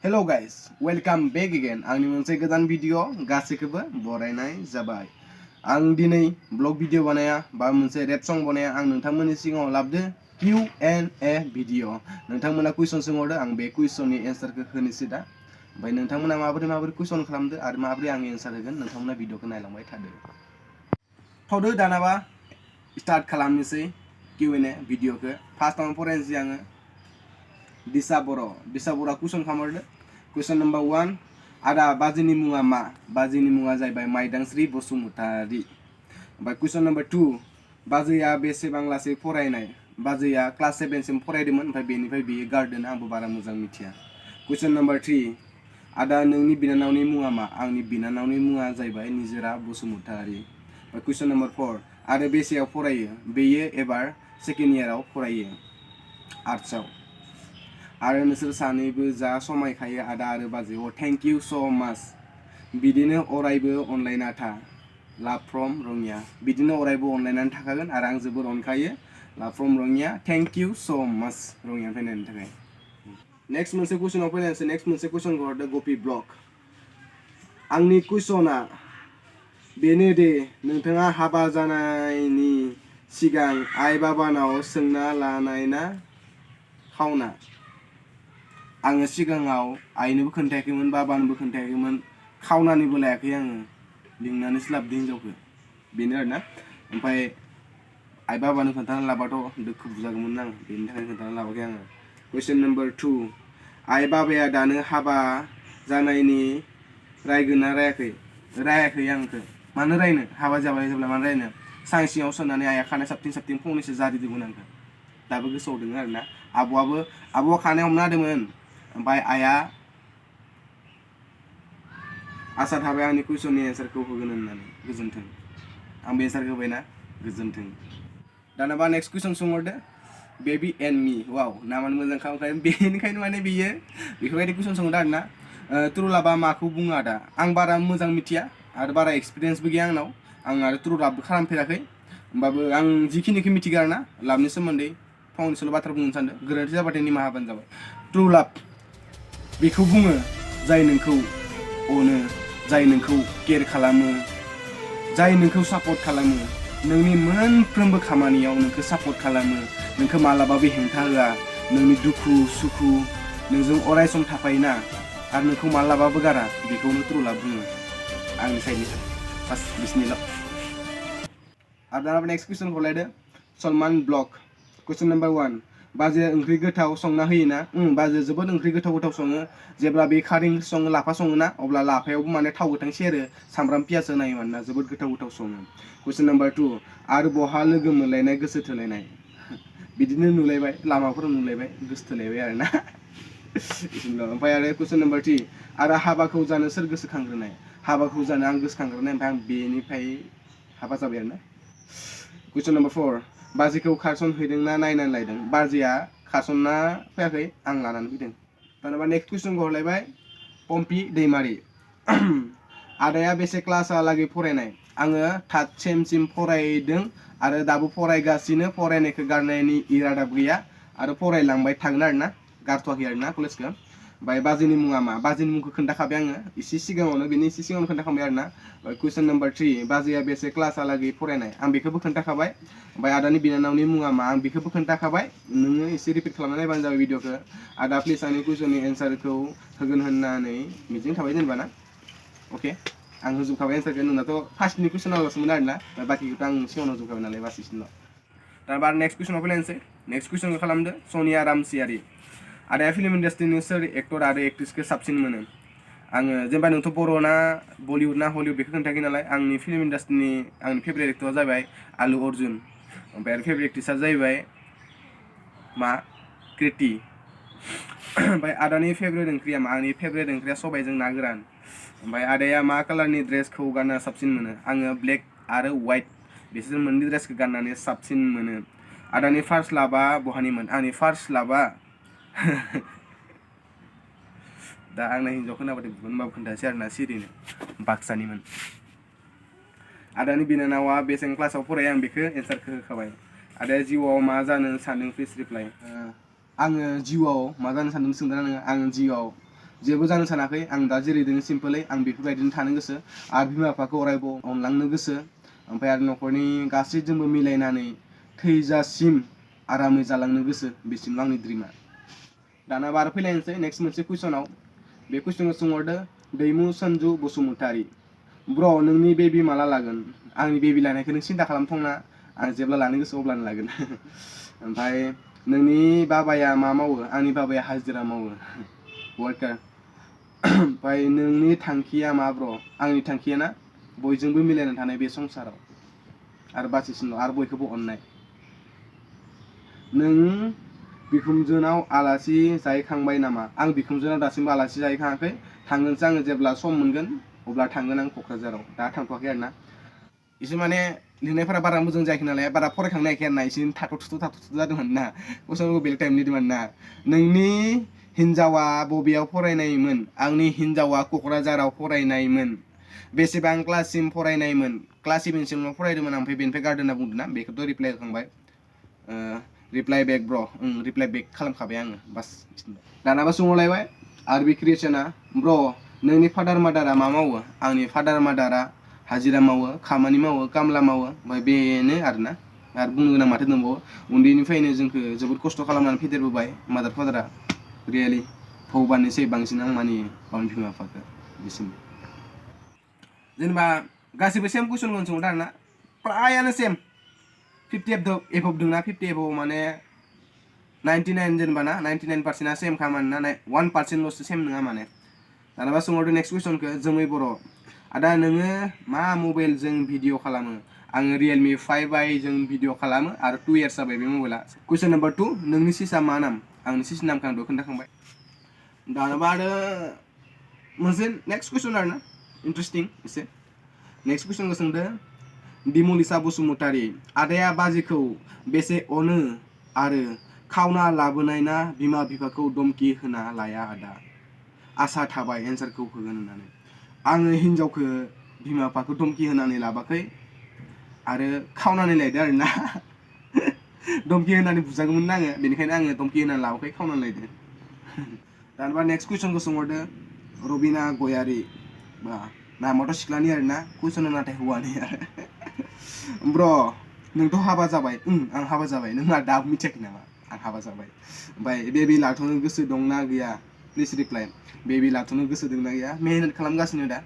Hello guys, welcome back again. आंनि मोनसे गोदान भिडिअ गासैखौबो बरायनाय जाबाय। आं दिनै ब्लग भिडिअ बानाया बा मोनसे रेप सं बानाया आं नोंथांमोननि सिगाङाव लाबोदो Q&A भिडिअ। नोंथांमोना कुइसन सोंहरदो आं बे कुइसननि एन्सारखौ होनोसै दा। ओमफ्राय नोंथांमोना माबोरै कुइसन खालामदो आरो माबोरै आं एन्सार होगोन नोंथांमोना भिडिअखौ नायलांबाय थादो। थौदो दानाबा स्टार्ट खालामनोसै Q&A भिडिअखौ। फार्स्टआवनो फरायनोसै आङो। दिसा बर' कुइसन खालामहरदो। कुइसन नम्बर 1 आदा बाजैनि मुङा मा? बाजैनि मुङा जाहैबाय माइदांस्रि बसुमतारी। ओमफ्राय कुइसन नम्बर 2 बाजैया बेसेबां लासै फरायनाय? बाजैया क्लास 7 सिम फरायदोंमोन ओमफ्राय बेनिफ्राय बियो गारदों आंबो बारा मोजां मिथिया। कुइसन नम्बर 3 आदा नोंनि बिनानावनि मुङा मा? आंनि बिनानावनि मुङा जाहैबाय निजोरा बसुमतारी। ओमफ्राय कुइसन नम्बर 4 आरो बेसेयाव फरायो? बेयो एबार सेकेन्ड इयाराव फरायो आर्ट्सआव। आरो नोंसोर सानैबो जा समायखायो आदा आरो बाजै। थेंक इउ स' माच। बिदिनो अरायबो अनलायना था। लाभ फ्रम रङिया। बिदिनो अरायबो अनलायनानै थाखागोन आरो आं जोबोर अनखायो। लाभ फ्रम रङिया। थेंक इउ स' माच रङिया फैनायनि थाखाय। नेक्स्ट मोनसे कुइसनाव फैनायसै। नेक्स्ट मोनसे कुइसनखौ हरदो गपि ब्लग। आंनि कुइसना बेनो दे नोंथाङा हाबा जानायनि सिगां आइ बाबानाव सोंना लानाय ना खावना? आङो सिगाङाव आइनोबो खोन्थायाखैमोन बाबानोबो खोन्थायाखैमोन खावनानैबो लायाखै आङो लिंनानैसो लाबोदों हिनजावखौ बेनो आरोना। ओमफ्राय आइ बाबानो खोन्थाना लाबाथ' दोखो बुजागौमोन आं बेनि थाखाय खोन्थाना लाबाखै आङो। कुइसन नम्बर 2 आइ बाबाया दानो हाबा जानायनि रायगोन ना रायाखै? रायाखै आंखौ। मानो रायनो? हाबा जाबाय जेब्ला मानो रायनो? सां सिङाव सोनानै आइया खानाय साबथिं फंनैसो जारिदोंमोन आंखौ दाबो गोसोआव दङ आरोना। आब'आ खानाय हमना होदोंमोन ओमफ्राय आइया आसा थाबाय आंनि कुइसननि एन्सारखौ होगोन होननानै। गोजोन्थों। आंबो एन्सारखौ होबायना गोजोन्थों। दानाबा नेक्स्ट कुइसन सोंहरदो बेबी एन्ड मी। वाव नामानो मोजां खालामखायो बेनिखायनो माने बियो बेफोरबायदि कुइसन सोंहरदो आरोना। ट्रु लाभआ माखौ बुङो आदा? आं बारा मोजां मिथिया आरो बारा एक्सपिरियेन्सबो गैया आंनाव। आं आरो ट्रु लाभबो खालामफेराखै होमबाबो आं जिखिनिखौ मिथिगौ आरोना लाभनि सोमोन्दै फंनैसोल' बाथ्रा बुंनो सानदों। गोरोन्थि जाबाथाय निमाहा होबानो जाबाय। ट्रु लाभ बेखौ बुङो जाय नोंखौ अनो, जाय नोंखौ केयार खालामो, जाय नोंखौ सापर्ट खालामो, नोंनि मोनफ्रोमबो खामानियाव नोंखौ सापर्ट खालामो, नोंखौ मालाबाबो हेंथा होआ, नोंनि दुखु सुखु नोंजों अरायसम थाफायोना आरो नोंखौ मालाबाबो गारा बेखौनो ट्रु लाभ बुङो आंनि साइडनिफ्राय। बास बिसिनिल'। आरो दाना नेक्स्ट कुइसनखौ लायदो सलमान ब्लग। कुइसन नम्बर 1 बाजैया ओंख्रि गोथाव संना होयोना? बाजैया जोबोद ओंख्रि गोथाव सङो। जेब्ला बे खारै ओंख्रि सङो लाफा सङोना अब्ला लाफायावबो माने थाव गोथां सेरो सामब्राम पियास होनाय मानोना जोबोद गोथाव सङो। कुइसन नम्बर 2 आरो बहा लोगो मोनलायनाय गोसो थोलायनाय? बिदिनो नुलायबाय लामाफोराव नुलायबाय गोसो थोलायबाय आरोना। ओमफ्राय आरो कुइसन नम्बर 3 आरो हाबाखौ जानो सोर गोसोखांग्रोनाय? हाबाखौ जानो आं गोसोखांग्रोनाय ओमफ्राय आं बेनिफ्राय हाबा जाबाय आरोना। कुइसन नम्बर 4 बाजैखौ खारसन हैदोंना नायनानै लायदों? बाजैया खारसनना फैयाखै आं लानानै फैदों। दानोबा नेक्स्ट कुइसनखौ हरलायबाय पम्पी दैमारि। आदाया बेसे क्लासहालागै फरायनाय? आङो 3rd सेमसिम फरायदों आरो दाबो फरायगासिनो। फरायनायखौ गारनायनि इरादा गैया आरो फरायलांबाय थागोन आरोना गारथ'वाखै आरोना कलेजखौ। ओमफ्राय बाजैनि मुङा मा? बाजैनि मुंखौ खोन्थाखाबाय आङो एसे सिगाङावनो खोन्थाखांबाय आरोना। कुइसन नम्बर 3 बाजैया बेसे क्लासहालागै फरायनाय? आं बेखौबो खोन्थाखाबाय। ओमफ्राय आदानि बिनानावनि मुङा मा? आं बेखौबो खोन्थाखाबाय। नोङो एसे रिपिट खालामना नायबानो जाबाय भिडिअखौ। आदा प्लिज आंनि कुइसननि एन्सारखौ होगोन होननानै मिजिं थाबाय जेनेबा ना। अके आं होजोबखाबाय एन्सारखौ। नोंनाथ' फार्स्टनि कुइसनाल'सोमोन आरोना बाखिखौथ' आं सिगाङाव होजोबखाबाय नालाय बास इसिनिल'। दा नेक्स्ट कुइसनाव फैलायनोसै। नेक्स्ट कुइसनखौ खालामदो सनिया रामसियारि। आदाया फिल्म इन्डास्ट्रिनि सोर एक्टर आरो एक्ट्रिसखौ साबसिन मोनो? आङो जेनेबा नोंथ' बर' ना बलिउड ना हलिउड बेखौ खोन्थायाखै नालाय आंनि फिल्म इन्डास्ट्रिनि आंनि फेभरेट एक्टरा जाबाय आलु अर्जुन। ओमफ्राय आरो फेभरेट एक्ट्रिसआ जाहैबाय मा? कृति। ओमफ्राय आदानि फेभरेट ओंख्रिया मा? आंनि फेभरेट ओंख्रिया सबायजों ना गोरान। ओमफ्राय आदाया मा कालारनि ड्रेसखौ गानना साबसिन मोनो? आङो ब्लेक आरो वाइट बिसोर मोननै ड्रेसखौ गाननानै साबसिन मोनो। आदानि फार्स्ट लाभआ बहानिमोन? आंनि फार्स्ट लाभआ दा आंना हिन्जाव खोनाबाथाय बुगोन होनबाबो खोन्थासै आरोना सिरिनो बाक्सानिमोन। आदानि बिनानावा बेसेबां क्लासाव फरायो? आं बेखौ एन्सारखौ होखाबाय। आदाया जिउआव मा जानो सानदों? Please reply. आङो जिउआव मा जानो सानदों सोंदों नोङो? आं जिउआव जेबो जानो सानाखै आं दा जेरै दोङो सिम्पोलै आं बेफोरबायदिनो थानो गोसो आरो बिमा बिफाखौ अरायबो अनलांनो गोसो ओमफ्राय आरो न'खरनि गासैजोंबो मिलायनानै थैजासिम आरामै जालांनो गोसो बेसिमल' आंनि ड्रिमा दाना आरो फैलायनोसै नेक्स्ट मोनसे कुइसनाव बे कुइसनखौ सोंहरदो दैमु सन्जु बसुमतारी ब्र नोंनि बेबि माला लागोन आंनि बेबि लानायखौ नों सिन्था खालामथंना आं जेब्ला लानो गोसो अब्लानो लागोन ओमफ्राय नोंनि बाबाया मा मावो आंनि बाबाया हाजिरा मावो वर्कार ओमफ्राय नोंनि थांखिया मा ब्र आंनि थांखिया ना बयजोंबो मिलायनानै थानाय बे संसाराव आरो बासिसिनल' आरो बयखौबो अननाय नों बिखुनजोनाव आलासि जाहैखांबाय नामा आं बिखुनजोनाव दासिमबो आलासि जाहैखाङाखै थांगोनसो आङो जेब्ला सम मोनगोन अब्ला थांगोन आं क'क्राझाराव दा थांथ'वाखै आरोना एसे माने लिरनायफोरा बारा मोजां जायाखै नालाय बारा फरायखांनो हायाखै आरोना एसे थाथ'थुथु जादोंमोन ना कुइसनखौ बेलेग टाइम लिरदोंमोन ना नोंनि हिन्जावा बबेयाव फरायनायमोन आंनि हिन्जावा क'क्राझाराव फरायनायमोन बेसेबां क्लाससिम फरायनायमोन क्लास 7सिमल' फरायदोंमोन ओमफ्राय बेनिफ्राय गारदों होनना बुंदों ना बेखौथ' रिप्लाइ होखांबाय रिप्लाइ बेक ब्र रिप्लाइ बेक खालामखाबाय आङो बास दानाबा सोंहरलायबाय आरो बे क्रिएसना ब्र नोंनि फादार मादारा मा मावो आंनि फादार मादारा हाजिरा मावो खामानि मावो कामला मावो ओमफ्राय बेनो आरोना आरो बुंनो गोनां माथो दंबावो उन्दैनिफ्रायनो जोंखौ जोबोद खस्थ' खालामनानै फेदेरबोबाय मादार फादारा रियेलि भगबाननिसै बांसिन आं मानियो गावनि बिमा बिफाखौ बिसिम जेनेबा गासैबो सेम कुइसनखौनो सोंहरदों आरोना फ्रायानो सेम 50 एबभ दंना 50 एबभ माने 99 जेनेबा ना 99% सेम खामानि ना 1%ल'सो सेम नङा माने दानाबा सोंहरदो नेक्स्ट कुइसनखौ जोमै बर' आदा नोङो मा मबाइलजों भिडिअ खालामो आङो रियेलमि 5i जों भिडिअ खालामो आरो 2 इयार्स जाबाय बे मबाइला कुइसन नाम्बार 2 नोंनि सिसा मा नाम आंनि सिसि नामखौ आं खोन्थाखांबाय दानाबा आरो मोनसे नेक्स्ट कुइसन आरोना इन्टारेस्टिं एसे नेक्स्ट कुइसनखौ सोंदो दिमुलिसा बसुमतारी आदाया बाजैखौ बेसे अनो आरो खावना लाबोनाय ना बिमा बिफाखौ धमकि होना लाया आदा आसा थाबाय एन्सारखौ होगोन होननानै आङो हिन्जावखौ बिमा बिफाखौ धमकि होनानै लाबाखै आरो खावनानै लायदो आरोना धमकि होनानै बुजागौमोन ना आङो बेनिखायनो आङो धमकि होनानै लाबाखै खावनानै लायदो दानबा नेक्स्ट कुइसनखौ सोंहरदो रबिना गयारि बा नामाथ' सिख्लानि आरोना कुइसना नाथाय हौवानि आरो ब्र नोंथ' हाबा जाबाय आं हाबा जाबाय नोंहा दाबो मिथियाखै नामा आं हाबा जाबाय ओमफ्राय बेबि लाथ'नो गोसो दंना गैया प्लिज रिप्लाइ बेबि लाथ'नो गोसो दंना गैया मेहनत खालामगासिनो दा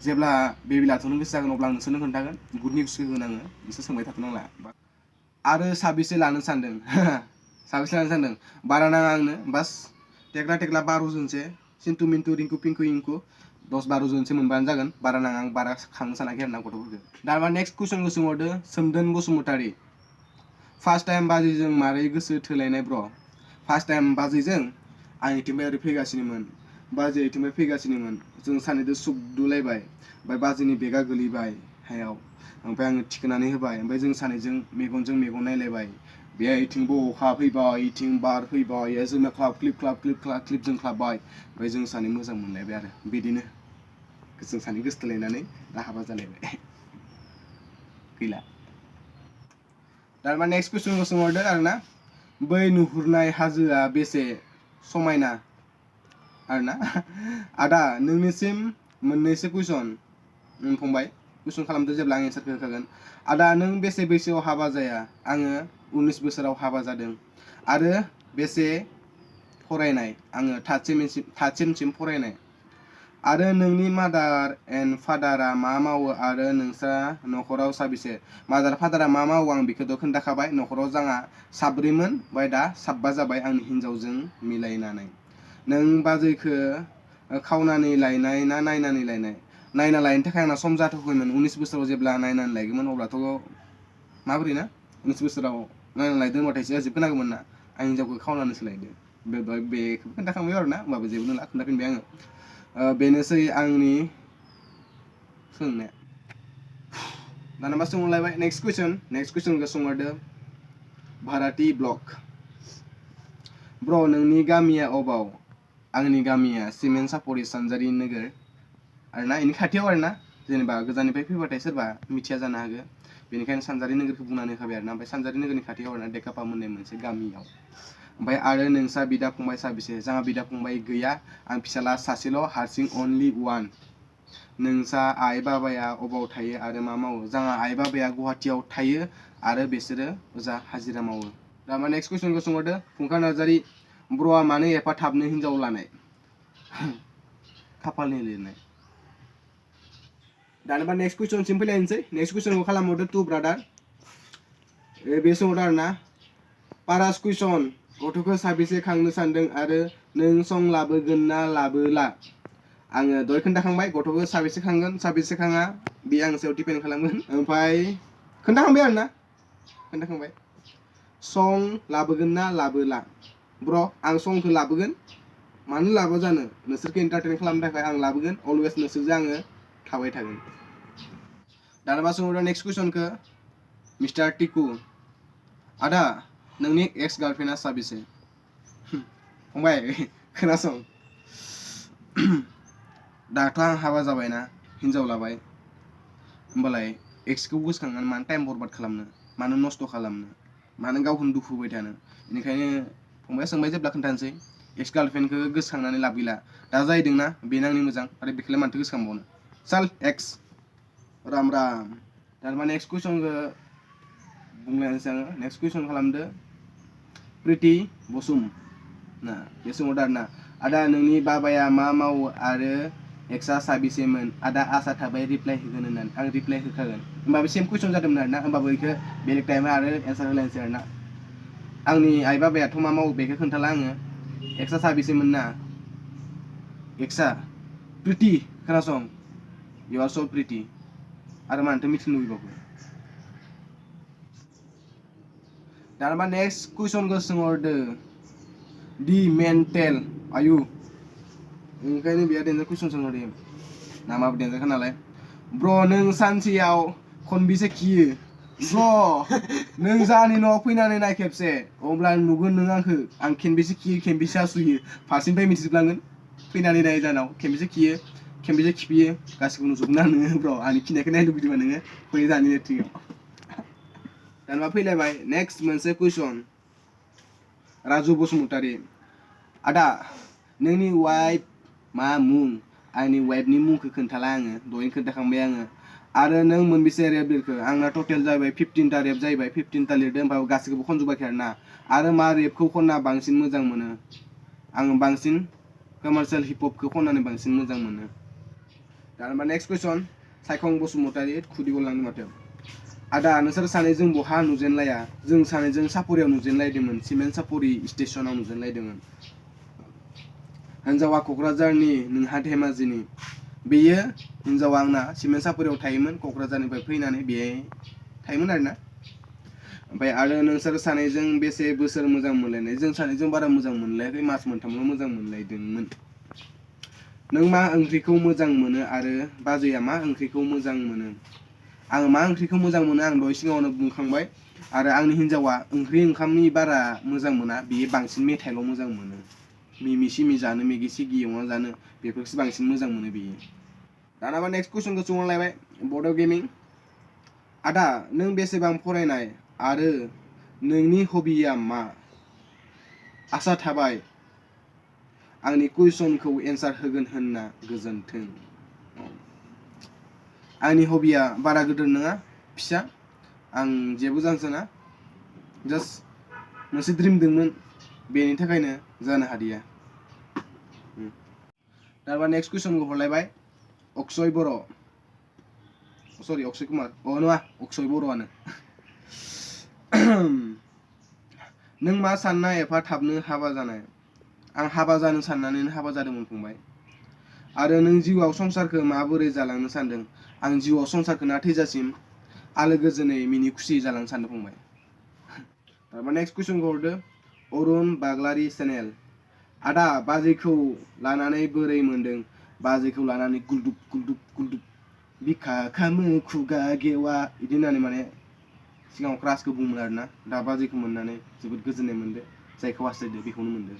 जेब्ला बेबि लाथ'नो गोसो जागोन अब्ला आं नोंसोरनो खोन्थागोन गुड निउसखौ होगोन आङो नोंसोर सोंबाय थाथ'नांला आरो साबेसे लानो सानदों साबेसे लानो सानदों बारा नाङा आंनो बास टेक्ला टेक्ला 12 जनसो सिन्टु मिन्टु रिंकु पिंकु इंकु 10-12 जनसो मोनबानो जागोन बारा नाङा आं बारा खांनो सानाखै आरोना गथ'फोरखौ दाबा नेक्स्ट कुइसनखौ सोंहरदो सोमदोन बसुमतारी फार्स्ट टाइम बाजैजों मारै गोसो थोलायनाय ब्र फार्स्ट टाइम बाजैजों आं इथिंनिफ्राय ओरै फैगासिनोमोन बाजै इथिंनिफ्राय फैगासिनोमोन जों सानैजों सुखदुलायबाय ओमफ्राय बाजैनि बेगा गोलैबाय हायाव ओमफ्राय आङो थिखोनानै होबाय ओमफ्राय जों सानैजों मेगनजों मेगन नायलायबाय बे इथिंबो अखा फैबाय इथिं बार फैबाय जोंना क्लाब क्लिप क्लिप जोंख्लाबबाय ओमफ्राय जों सानै मोजां मोनलायबाय आरो बिदिनो जों सानै गोसोथोलायनानै दा हाबा जालायबाय गैला दाना नेक्स्ट कुइसनखौ सोंहरदो आरोना बै नुहुरनाय हाजोआ बेसे समायना आरोना आदा नोंनिसिम मोननैसो कुइसन फंबाय कुइसन खालामदो जेब्ला आं एन्सारखौ होखागोन आदा नों बेसे बैसोआव हाबा जाया आङो 19 बोसोराव हाबा जादों आरो बेसे फरायनाय आङो थार्ड सेमसिम फरायनाय आरो नोंनि मादार एन्ड फादारा मा मावो आरो नोंस्रा न'खराव साबेसे मादार फादारा मा मावो आं बेखौथ' खोन्थाखाबाय न'खराव जोंहा साब्रैमोन ओमफ्राय दा साबा जाबाय आंनि हिन्जावजों मिलायनानै नों बाजैखौ खावनानै लायनाय ना नायनानै लायनाय नायना लायनो थाखाय आंना सम जाथ'खैमोन 19 बोसोराव जेब्ला नायनानै लायगौमोन अब्लाथ' माबोरै ना 19 बोसोराव नायनानै लायदों होनबाथाय एसे अजिब खोनागौमोन ना आं हिन्जावखौ खावनानैसो लायदो बेखौ खोन्थाखांबाय आरो ना होमबाबो जेबो नंला खोन्थाफिनबाय आङो बेनोसै आंनि सोंनाया दाना सोंहरलायबाय नेक्स्ट कुइसनखौ सोंहरदो भारती ब्लग ब्र नोंनि गामिया अबाव आंनि गामिया सिमेन्ट सापरि सानजारि नोगोर आरोना इनि खाथियाव आरोना जेनेबा गोजाननिफ्राय फैबाथाय सोरबा मिथिया जानो हागौ बेनिखायनो सानजारि नोगोरखौ बुंनानै होखाबाय आरोना ओमफ्राय सानजारि नोगोरनि खाथियाव आरोना डेकापा मोननाय मोनसे गामियाव ओमफ्राय आरो नोंसा बिदा फंबाय साबेसे जोंहा बिदा फंबाय गैया आं फिसाला सासेल' हारसिं only one नोंसा आइ बाबाया अबाव थायो आरो मा मावो जोंहा आइ बाबाया गुवाहाटीयाव थायो आरो बिसोरो ओजा हाजिरा मावो दा मा नेक्स्ट कुइसनखौ सोंहरदो फुंखा नार्जारि ब्र'आ मानो एफा थाबनो हिनजाव लानाय खाफालनि लिरनाय दानोबा नेक्स्ट कुइसनसिम फैलायनोसै नेक्स्ट कुइसनखौ खालामहरदो टु ब्रादार बे सोंहरदो आरोना पारास कुइसन गथ'खौ साबेसे खांनो सानदों आरो नों सं लाबोगोन ना लाबोला आङो दहाय खोन्थाखांबाय गथ'खौ साबेसे खांगोन साबेसे खाङा बे आं सायाव डिपेन्ड खालामगोन ओमफ्राय खोन्थाखांबाय आरोना खोन्थाखांबाय सं लाबोगोन ना लाबोला ब्र' आं संखौ लाबोगोन मानो लाबो जानो नोंसोरखौ एन्टारटेन खालामनो थाखाय आं लाबोगोन अलवेज नोंसोरजों आङो थाबाय थागोन दानोबा सोंहरदो नेक्स्ट कुइसनखौ मिस्टार टिकु आदा नोंनि एक्स गार्लफ्रेन्डआ साबेसे फंबाय खोनासं दाथ' आं हाबा जाबायना हिनजाव लाबाय होमबालाय एक्सखौ गोसोखांनानै मानो टाइम बरबाद खालामनो मानो नस्थ' खालामनो मानो गावखौनो दुखु होबाय थानो बेनिखायनो फंबाया सोंबाय जेब्ला खोन्थानोसै एक्स गार्लफ्रेन्डखौ गोसोखांनानै लाब गैला दा जाहैदोंना बेनो आंनि मोजां आरो बेखौलाय मानोथो गोसोखांबावनो साल एक्स राम राम दानोबा नेक्स्ट कुइसनखौ बुंलायनोसै आङो नेक्स्ट कुइसन खालामदो प्रिति बसुम ना बे सोंहरदो आरोना आदा नोंनि बाबाया मा मावो आरो एक्सआ साबेसेमोन आदा आसा थाबाय रिप्लाइ होगोन होननानै आं रिप्लाइ होखागोन होमबाबो सेम कुइसन जादोंमोन आरोना होमबाबो बेखौ बेलेग टाइम आरो एन्सार होलायनोसै आरोना आंनि आइ बाबायाथ' मा मावो बेखौ खोन्थाला आङो एक्सआ साबेसेमोन ना एक्सआ प्रिति खोनासं इउ आर स' प्रिति आरो मानोथो मिथिनो लुबैबावो दानोबा नेक्स्ट कुइसनखौ सोंहरदो दि मेन्टेल आयु ओंखायनो बेहा डेन्जार कुइसन सोंहरदो नामाबो डेन्जारखा नालाय ब्र' नों सानसेयाव खनबेसे खियो ब्र' नों जाहानि न'आव फैनानै नाय खेबसे अब्ला नुगोन नों आंखौ आं खेनबेसे खियो खेनबेसे आसुयो फारसेनिफ्राय मिथिजोबलांगोन फैनानै नाय जाहानाव खेनबेसे खियो खेनबेसे खिफियो गासिबो नुजोबगोन आं नोङो ब्र' आंनि खिनायखौ नायनो लुबैदोंबा नोङो फै जाहानि नेट्रियाव दानबा फैलायबाय नेक्स्ट मोनसे कुइसन राजु बसुमतारी आदा नोंनि वाइफ मा मुं आंनि वाइफनि मुंखौ खोन्थाला आङो दहायनो खोन्थाखांबाय आङो आरो नों मोनबेसे रेप लिरखो आंना टटेल जाबाय 15टा रेप जाहैबाय 15टा लिरदो ओमफ्राय गासैखौबो खनजोबाखै आरोना आरो मा रेपखौ खनना बांसिन मोजां मोनो आङो बांसिन कमार्शियेल हिप हपखौ खननानै बांसिन मोजां मोनो दानबा नेक्स्ट कुइसन सायखं बसुमतारी खुदिगलांनो माथो आदा नोंसोर सानैजों बहा नुजेनलाया जों सानैजों सापरियाव नुजेनलायदोंमोन सिमेन्ट सापरि स्टेसनाव नुजेनलायदोंमोन हिन्जावा क'क्राझारनि नोंहा धेमाजिनि बेयो हिन्जावा आंना सिमेन्ट सापरियाव थायोमोन क'क्राझारनिफ्राय फैनानै बेहाय थायोमोन आरोना ओमफ्राय आरो नोंसोर सानैजों बेसे बोसोर मोजां मोनलायनाय जों सानैजों बारा मोजां मोनलायाखै मास मोनथामल' मोजां मोनलायदोंमोन नों मा ओंख्रिखौ मोजां मोनो आरो बाजैया मा ओंख्रिखौ मोजां मोनो आं मा ओंख्रिखौ मोजां मोनो आं दहाय सिगाङावनो बुंखांबाय आरो आंनि हिन्जावा ओंख्रि ओंखामनि बारा मोजां मोना बियो बांसिन मेथाइल' मोजां मोनो मिमि सिमि जानो मेगि सिगि एवना जानो बेफोरखौसो बांसिन मोजां मोनो बियो दानाबा नेक्स्ट कुइसनखौ सोंहरलायबाय बड' गेमिं आदा नों बेसेबां फरायनाय आरो नोंनि हबिया मा आसा थाबाय आंनि कुइसनखौ एन्सार होगोन होनना गोजोन्थों आंनि हबिया बारा गिदिर नङा फिसा आं जेबो जानो जास्ट मोनसे ड्रिम दंमोन बेनि थाखायनो जानो हादिया दाबा नेक्स्ट कुइसनखौ हरलायबाय अक्षय बर' सरि अक्षय कुमार नङा अक्षय बर'आनो नों मा सानना एफा थाबनो हाबा जानाय आं हाबा जानो साननानैनो हाबा जादोंमोन फंबाय आरो नों जिउआव संसारखौ माबोरै जालांनो सानदों आं जिउआव संसारखौ ना थैजासिम आलो गोजोनै मिनि खुसि जालांनो सानदों फंबाय दाबा नेक्स्ट कुइसनखौ हरदो अरुण बाग्लारि चेनेल आदा बाजैखौ लानानै बोरै मोनदों बाजैखौ लानानै गुलदुब गुलदुब गुलदुब बिखा खामो खुगा गेवा बिदि होननानै माने सिगाङाव क्रासखौ बुंमोन आरोना दा बाजैखौ मोननानै जोबोद गोजोननाय मोनदो जायखौ हास्थायदो बेखौनो मोनदो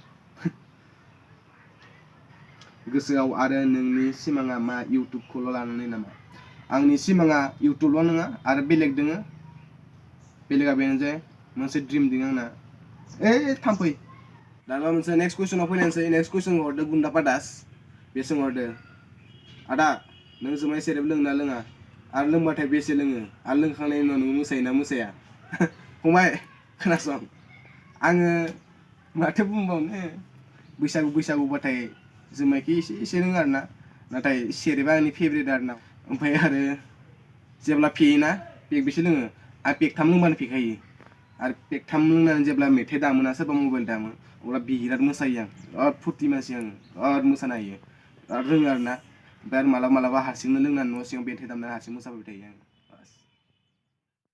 गोसोआव आरो नोंनि सिमाङा मा इउटुबखौल' लानानै नामा आंनि सिमाङा इउटुबल' नङा आरो बेलेग दोङो बेलेगा बेनो जे मोनसे ड्रिम दङ आंना थाम्फै दाना मोनसे नेक्स्ट कुइसनाव फैनायसै नेक्स्ट कुइसन हरदो गुन्दापा दास बे सोंहरदो आदा नों जुमाय सेरेब लोंना लोङा आरो लोंबाथाय बेसे लोङो आरो लोंखांनायनि उनाव नों मोसायोना मोसाया फंबाय खोनासं आङो माथो बुंबावनो बैसागुबाथाय जुमायखौ एसे लोङो आरोना नाथाय सेरेबा आंनि फेभरेट आरोना ओमफ्राय आरो जेब्ला फेयोना पेकबेसे लोङो आं पेकथाम लोंबानो फेखायो आरो पेकथाम लोंनानै जेब्ला मेथाइ दामोना सोरबा मबाइल दामो अब्ला बिराद मोसायो आं बिराद फुर्ति मानसि आङो बिराद मोसानो हायो बिराद रोङो आरोना ओमफ्राय आरो मालाबा हारसिंनो लोंनानै न' सिङाव मेथाइ दामनानै हारसिं मोसाबाय थायो आं